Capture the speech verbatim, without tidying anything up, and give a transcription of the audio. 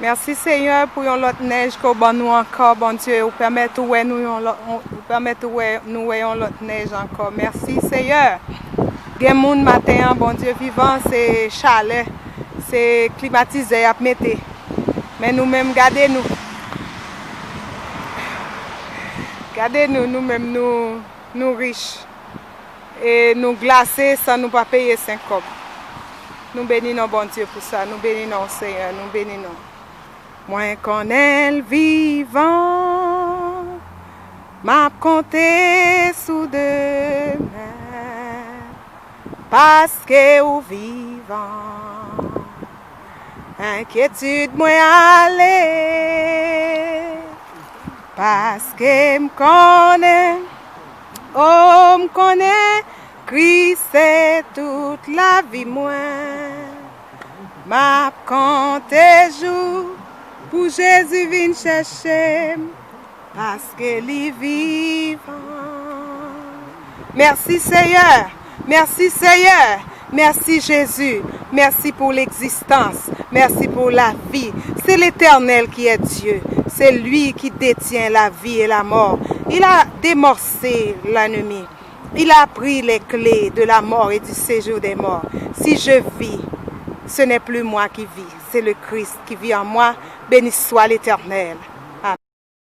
Mèsi Senyè pou yon lòt nèj ke w ban nou ankò, Bondye. Ou pèmèt ou wè nou yon lòt, ou pèmèt ou wè, nou wè yon lòt nèj ankò. Mèsi Senyè. Gen moun maten an, Bondye vivan, se chalè, se klimatizè y ap mete. Men nou menm, gade nou. Gade nou, nou menm, nou, nou rich. E nou glase san nou pa peye senk kòb. Nou beni non Bondye pou sa. Nou beni non Senyè. Nou beni non. Mwen konnen l vivan. M ap konte sou demen. Paske ou vivan. Enkyetid mwen ale. Paske m konnen, o m konnen, Kris se tout lavi mwen. M ap konte jou pou Jezi vin chèche m, paske li vivan. Mèsi Senyè, mèsi Senyè, mèsi Jezi, mèsi pou legzistans, mèsi pou lavi. C'est l'Éternel qui est Dieu, c'est lui qui détient la vie et la mort. Il a démorcé l'ennemi. Il a pris les clés de la mort et du séjour des morts. Si je vis, ce n'est plus moi qui vis, c'est le Christ qui vit en moi. Béni soit l'Éternel.